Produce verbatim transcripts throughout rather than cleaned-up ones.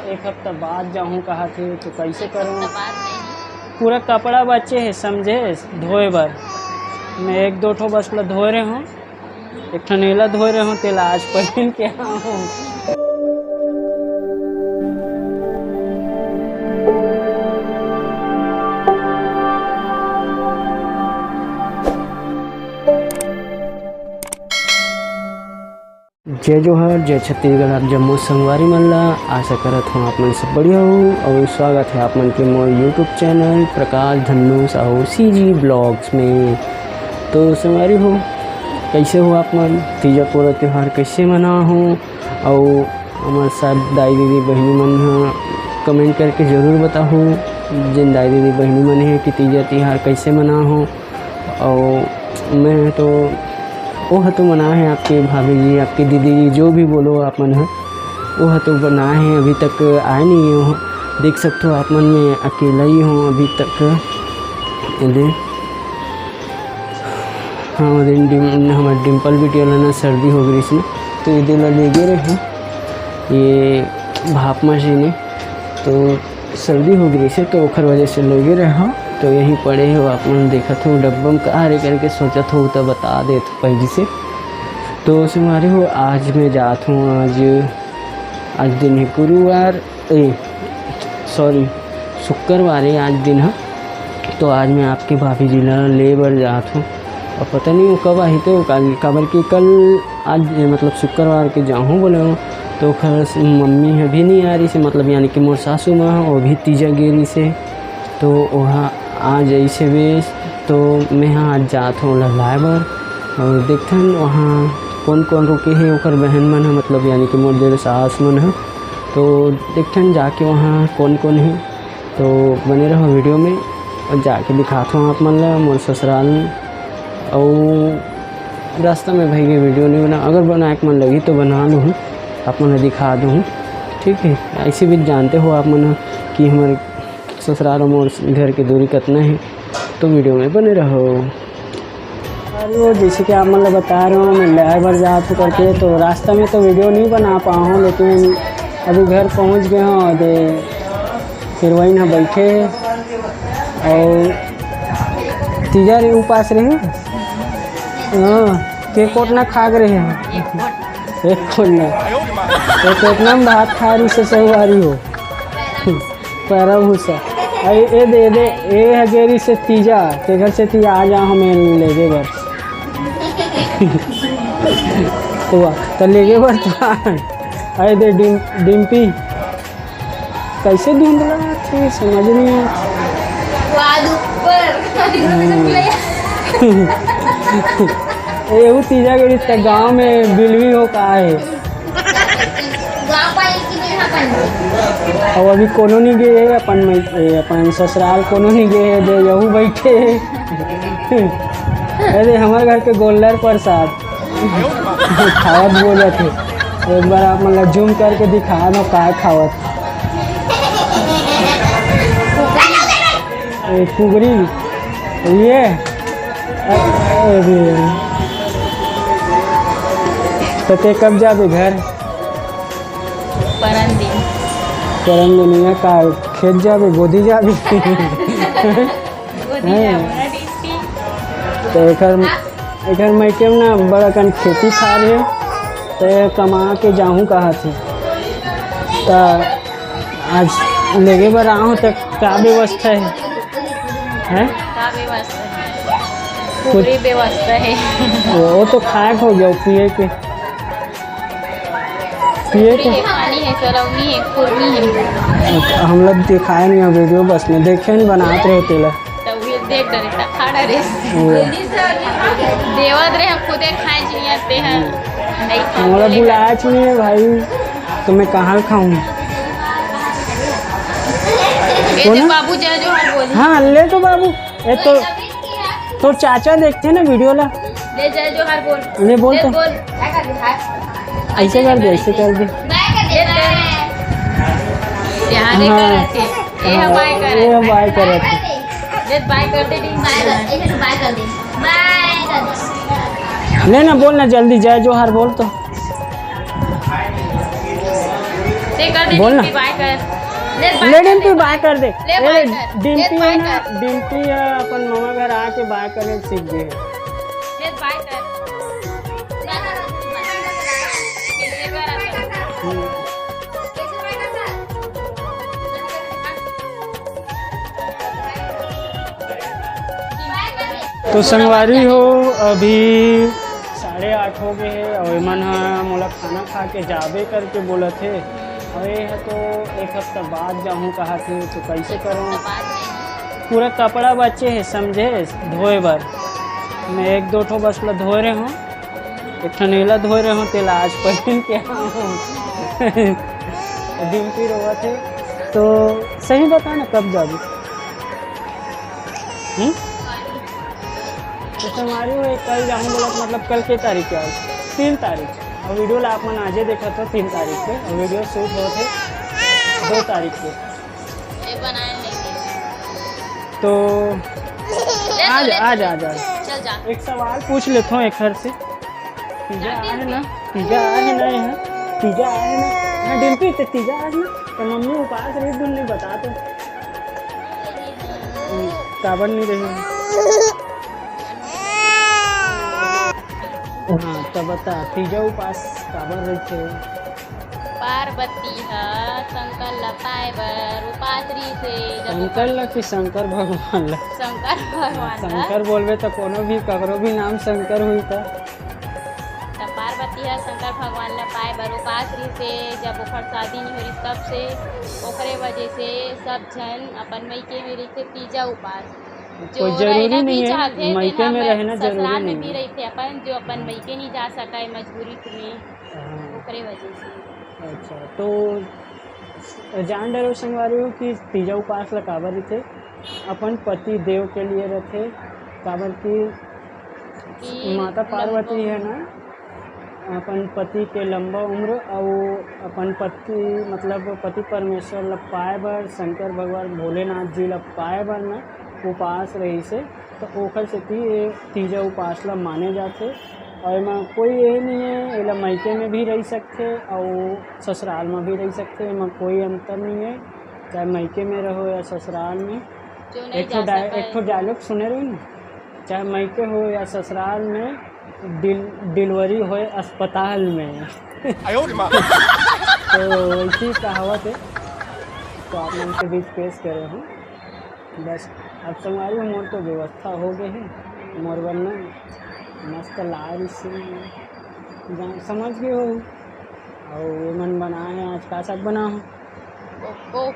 एक हफ्ता बाद जाहूँ कहा थे, तो कैसे करूँ? हफ्ता बाद नहीं। पूरा कपड़ा बचे है, समझे, धोए बर। मैं एक दो ठो बस ला धोए रहे हूँ, एक ठन एला धोए रहे हूँ, तेला आज पहन के आऊँ। जय जोहार, जय छत्तीसगढ़। आप जम्मो संगवारी मन ला आशा करत हूँ आप मन सब बढ़िया हो और स्वागत है आप मन के मोर YouTube चैनल प्रकाश धन्नू साहू CG ब्लॉग्स में। तो संगवारी हो, कैसे हो आप मन? तीजा पोरा त्यौहार कैसे मना हो? और हमारे साथ दाई दीदी बहनी मन ह कमेंट करके जरूर बताहू, जिन दाई दीदी बहनी मन है कि तीजा तिहार कैसे मना हो। और मैं तो, वो ह तो मना है, आपके भाभी जी, आपके दीदी जी, जो भी बोलो आप मन ह, वो ह तो मना है, अभी तक आए नहीं है। वो देख सकते हो आप मन, मैं अकेला ही हूँ अभी तक। ये दे, हाँ, वो दिन डिम-, हमारे डिम्पल बिटिया ला ना सर्दी हो गई इसमें, तो ये दिन ला ले गए रहे हैं, ये भाप मशीन है, तो सर्दी हो गई से, तो ओखर वजह से लेगे रहे हो, तो यहीं पड़े हो, आप मन देखत हो डब्बा में का रे करके सोचत हो, तो बता देत पहली से। तो संगवारी हो, आज मैं जात हूँ, आज, आज दिन है गुरुवार, ए, सॉरी, शुक्रवार है आज दिन है। तो आज मैं आपके भाभी जी ला ले बर जात हूँ, और पता नहीं वो कब आही, तो काल, काबर के कल आज, मतलब शुक्रवार के जाहूँ बोले हूँ, तो ओखर मम्मी ह भी नहीं आ रही से, मतलब यानी कि मोर सासू माँ, वो भी तीजा गे रही से, तो वहाँ आ जाइसे बेस, तो मैं हाँ आज जात हूँ ओला लाए बर, और देखथन वहाँ कौन कौन रुके हे ओखर बहन मन ह, मतलब यानी कि मोर जेठ सास मन ह, तो देखथन जाके वहाँ कौन कौन हे। तो बने रहो वीडियो में, और जाके दिखात हूँ आप मन ला मोर ससुराल में। और रास्ता में भाई ये वीडियो नहीं बना, अगर बनाए के मन लगी तो बना लूँ, आप मन ला दिखा दूँ, ठीक है। ऐसे भी जानते हो आप मन कि हमारे ससुराल और मोर घर की दूरी कितना है, तो वीडियो में बने रहो। और वो जैसे कि आप मन ला बता रहे हो, मैं लाए बर जात हूँ करके, तो रास्ता में तो वीडियो नहीं बना पाया हूँ, लेकिन अभी घर पहुँच गए हूँ। और फिर वही ना बैठे और तीजा रे उपास रहे। हाँ, के कोट ना खा रहे हैं। एक कोट ना, एक कोट ना भात खा रही से सहुआरी हो। पैरा भूसा। अरे ए दे, ए दे, ए हजेरी से तीजा, तेकर से तीजा आ जा हमें लेगे बर। तो वाह, तो लेगे बर तो आ। अरे दे डिम-, डिम्पी, कैसे धुंधला थे, समझ नहीं आया। वाद ऊपर। हम्म। एहू तीजा के रिश्ते गांव में बिलवी हो का है। गाँव पाई कि नहीं, हाँ पाई। अब अभी कोनो नहीं गए है, अपन में, ए, अपन ससुराल कोनो नहीं गए है, दे यहू बैठे है। अरे हमारे घर के गोल्लर प्रसाद खावत बोलत है। एक बार आप मतलब जूम करके दिखा दो का खावत। ए, कुगरी ये। अरे। तो ते कब जाबे घर? परन दिन। परन दिन यहाँ का खेत जाबे, गोदी जाबे? गोदी हैं? जाबे ना, डिस्ट्रिक्ट। तो एकर, एकर मायके में ना बड़ा कन खेती खार है, तो ये कमा के जाहूँ कहा थे। तो आज लेगे बर आहूँ, तो का व्यवस्था है? हैं? का व्यवस्था है? कुछ पूरी व्यवस्था है। वो, वो तो खाए के हो गया, पिए के। पिए के? ये पानी है, सरौनी है, कुर्मी है। अच्छा, हम लोग दिखाए नहीं है वीडियो, बस में देखे नहीं बनाते रहे तेला। तो ये देख डरे, तो खा डरे। वो। देवत रहे, हम खुदे खाए जिया ते हैं। नहीं खा हमारा बोले। बुलाया नहीं है भाई, तो मैं कहाँ खाऊँ? ये बोल दे ना। बाबू जय जोहार बोल। हाँ, ले तो बाबू। ए तो, तो चाचा देखते हैं ना वीडियो ला। ले जय जोहार बोल। ले बोल ले तो। बोल। ऐसे कर दे, ऐसे कर दे। बाय कर दे, बाय। यहाँ देखा हाँ। रहते। ये हाँ, बाय कर ये रहे। बाय कर रहे थे। ले बाय कर दे, डी बाय कर, ऐसे तो बाय कर दे। बाय कर दे। ले ना, बोल ना जल्दी, जय जोहार बोल तो। ते कर दे, बोल ना। डिम्पी बाय कर। ले बाय ले कर, डिम्पी ले बाय कर दे। ले ए, बाय कर। डिम्पी ले बाय है ना, कर। डिम्पी है, अपन ममा घर आके बाय करने सीख गए। ले बाय कर। हम्म। तो संगवारी हो, अभी साढ़े आठ हो गए हे अउ एमन ह मोला खाना खा के जाबे करके बोलत हे। अउ ये ह तो एक हफ्ता बाद जाहूँ कहा थे, तो कैसे करूँ? पूरा कपड़ा बचे हे समझे, धोए बर। मैं एक दो ठो बस ला धोए रहे हूँ, एक ठन एला धोए रहे हूँ, तेला आज पहन के आए हूँ। डिम्पी रोवत हे, तो सही बता ना, कब जाबी? हम्म? तो संगवारी हो, कल जाहूँ बोलत, मतलब कल के तारीख है आज? तीन तारीख। अउ वीडियो ला आप मन आजे देखत हो, तीन तारीख के, अउ वीडियो शूट होत हे दो तारीख के। ये बनाए नहीं थे। तो ले आ तो, जा, ले आ तो, जा, आ जा। चल जा। एक सवाल पूछ लेता हूँ एक घर से। तीजा आहे ना, तीजा आहे ना, यहाँ तीजा आहे ना, हाँ, डिम्पी, ते तीजा आहे ना, तो मम्मी उपास रही, तुम नहीं बता तो। हम्म, काबर नहीं रही? हाँ, तो बता, तीजा उपास काबर रहिथे? पार्वती ह शंकर ल पाए बर उपास रहिस हे, जब शंकर ल कि शंकर भगवान ल? शंकर भगवान ल। शंकर बोलबे त कोनो भी, ककरो भी नाम शंकर हुई त। त पार्वती ह शंकर भगवान ल पाए बर उपास रहिस हे, जब ओखर शादी नहीं हो रहिस तब से। ओकरे वजह से सब झन अपन मइके में रहिथे तीजा उपास। जो कोई जरूरी रहना भी नहीं है, चाहथे, मइके तेन में ह रहना जरूरी ससुराल में नहीं भी है। रहिथे अपन, जो अपन हम्म। मइके नहीं जा सकय मजबूरी में, हाँ। ओकरे वजह से। अच्छा, तो जान डरो संगवारी हो कि तीजा उपास ला काबर रहिथे? अपन पति देव के लिए रहिथे, काबर कि कि माता पार्वती लंबा है ना, अपन पति के लंबा उम्र अउ अपन पति, मतलब पति परमेश्वर ला पाए बर, शंकर भगवान भोलेनाथ जी ला पाए बर ना उपास रहिसे, तो ओखर सेती ये तीजा उपास ला माने जाथे। अउ एमा कोई ये नहीं है, एला मइके में भी रह सकथे अउ ससुराल में भी रह सकथे, एमा कोई अंतर नहीं है, चाहे मइके में रहो या ससुराल में। जो नहीं एक ठो जा डाय-, सकय। एक ठो डायलॉग सुने रहो ना, चाहे मइके हो या ससुराल में, डिल-, डिलीवरी होए अस्पताल में। आयो रे माँ। तो वैसी कहावत है, तो आप मन के बीच पेश करे हूँ। बस, अब संगवारी हो, मोर तो व्यवस्था हो गए है, मोर बर ना मस्त लाल से जा-, समझ गए हो। अउ ये मन बनाए हैं, आज का साग बना हो? कोको।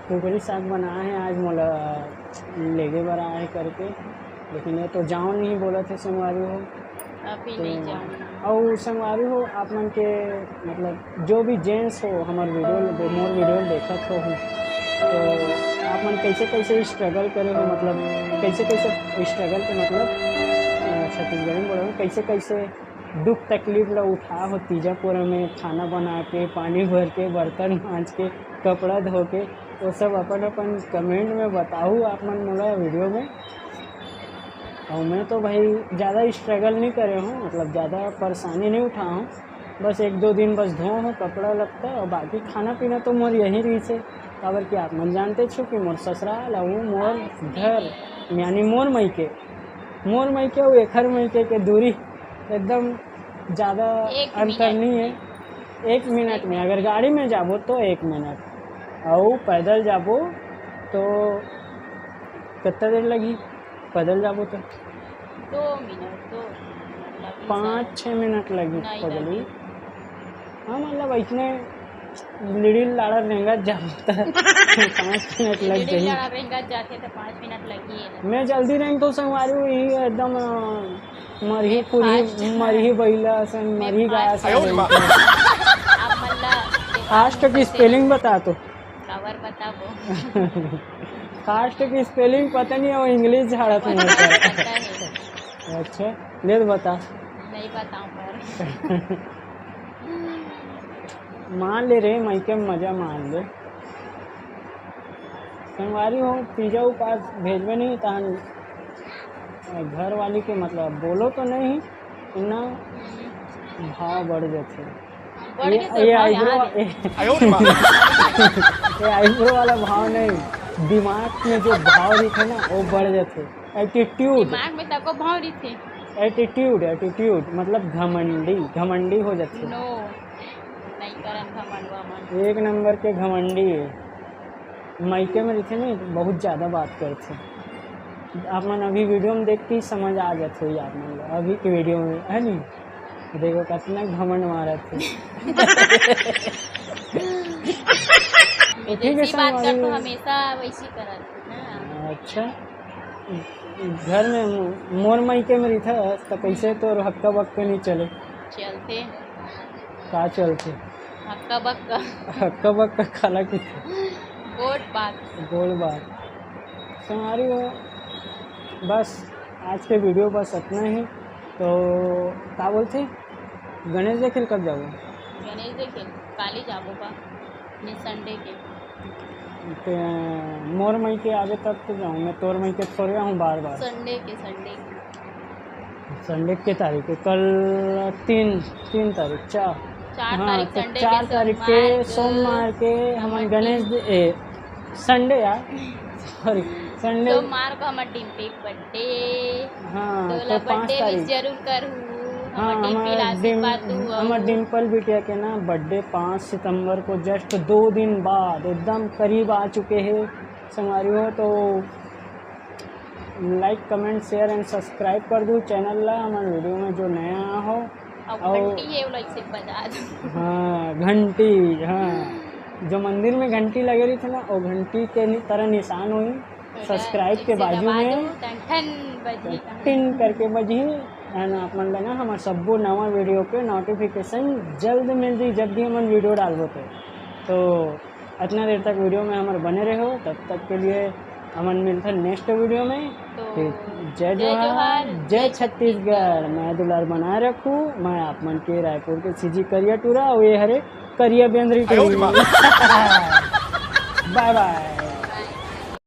कुकरी साग बनाए हैं आज, मोला लेगे बर आए हैं करके, लेकिन ये तो जाओ नहीं बोला थे संगवारी हो। अभी तो नहीं जाऊँ। अउ संगवारी हो, आप मन के मतलब जो भी जेंट्स हो, हमार वीडियो, मोर वीडियो देखत हो, तो आप मन कैसे कैसे स्ट्रगल करे हो, मतलब कैसे कैसे स्ट्रगल के मतलब, अ, छत्तीसगढ़ी में बोलो, कैसे कैसे दुख तकलीफ ला उठा हो तीजा पोरा में, खाना बना के, पानी भर के, बर्तन मांज के, कपड़ा धो के, वो सब अपन अपन कमेंट में बताहू आप मन मोला वीडियो में। और मैं तो भाई ज़्यादा स्ट्रगल नहीं करे हूँ, मतलब ज़्यादा परेशानी नहीं उठा हूँ। बस एक दो दिन बस धो हूँ कपड़ा लत्ता, और बाकी खाना पीना तो मोर यहीं रहिसे, काबर कि आप मन जानते छो कि मोर ससुराल और मोर घर, यानी मोर मइके, मोर मइके और एखर मइके के दूरी एकदम ज़्यादा एक अंतर मिनट। नहीं है। एक मिनट में अगर गाड़ी में जाबो तो एक मिनट, और पैदल जाबो तो कितना देर लगी? पैदल जाबो तो दो मिनट, दो मिनट लगी पाँच शायद। छः मिनट लगी नहीं पगली। लगी। हाँ, मतलब इतने लिडिल लाड़ा रेंगत जाबो त पाँच मिनट लग लिडिल जाही। लाड़ा रेंगत जाथे तो पाँच मिनट लगी है ना। मैं जल्दी रेंगथों संगवारी, ये एकदम, अ, मरही मैं पूरी, fast। मरही बइला असन, मैं मरही गाय fast। असन रेंगथों। आप मन ला fast के spelling बता तो। काबर बताबो? Fast के spelling पता नहीं, वो English झाड़त है मेरे को। पता है। अच्छा, ले तो बता। नहीं बताऊँ पर। मान ले रे, मइके में मजा मान ले। संगवारी हो, तीजा उपास भेजबे नहीं, तहन घर वाली के मतलब बोलो तो नहीं, इतना भाव बढ़ जाथे। बढ़ ये, के तो ये भाव eyebrow, यहाँ ये, ये eyebrow वाला भाव नहीं, दिमाग में जो भाव रहिथे ना, वो बढ़ जाथे। Attitude। दिमाग में तको भाव रहिथे। Attitude, attitude, मतलब घमंडी, घमंडी हो जाथे। No, नहीं करन घमंड वमंड। एक नंबर के घमंडी है। मायके में रहिथे ना, बहुत ज्यादा बात करथे। आप मन अभी video में देख के ही समझ आ जात होही आप मन ला, अभी के video में, है नी? देखो, कितना घमंड मारत हे। मीठे जैसी बात कर तो हमेशा वैसी करत हे ना। अच्छा, घर में मो-, मोर मायके में रहिथस, त कैसे तोर हक्का बक्का नहीं चले? चलथे। का चलथे? हक्का बक्का। हक्का बक्का काला कहिथे? गोठ बात। गोठ बात। संगवारी हो, बस आज के video बस इतना ही। तो का बोलथे, गणेश देखे ल कब जाबो? गणेश देखे ल काली जाबो बा, ये Sunday के। ते मोर मायके आबे तब तो जाऊँ, मैं तोर मायके थोड़े आऊँ बार बार। Sunday के, Sunday के। Sunday के तारीख है कल, तीन, तीन तारीख, चार। चार हाँ, तारीख तो Sunday चार के, तारीख के सोमवार के हमन गणेश दे-, ए, Sunday यार, sorry, Sunday। सोमवार को हमर डिम्पी के birthday। हाँ, तो तो पाँच तारीख। Wish जरूर करहू। हाँ, हमर डिम्पी ला आशीर्वाद दू। हमर डिम्पल बिटिया के ना birthday पाँच सितंबर को, just दो दिन बाद, एकदम करीब आ चुके हैं संगवारी हो। तो like, comment, share and subscribe कर दू channel ला, हमर video में जो नया हो। और और घंटी है, वो like से बजा दो। हाँ, घंटी, हाँ, जो मंदिर में घंटी लगे रहिथे ना, वो घंटी के नि-, तरह निशान होही। Subscribe के बाजू में टन टन बजही, टन टन करके बजही। And आप मन ला ना हमर सब्बो नवा video के notification जल्द मिल जाही, जब भी हमन video डालबो तो। तो इतना देर तक video में हमर बने रहो, तब तक के लिए हमन मिलथन next video में। तो फिर जय जय जोहार, जोहार, जय जय छत्तीसगढ़। मैं दुलार बनाए रखू, मैं आप मन के रायपुर के सीजी करिया टूरा, और ये हरे करिया बेंदरी टूरी। Bye bye।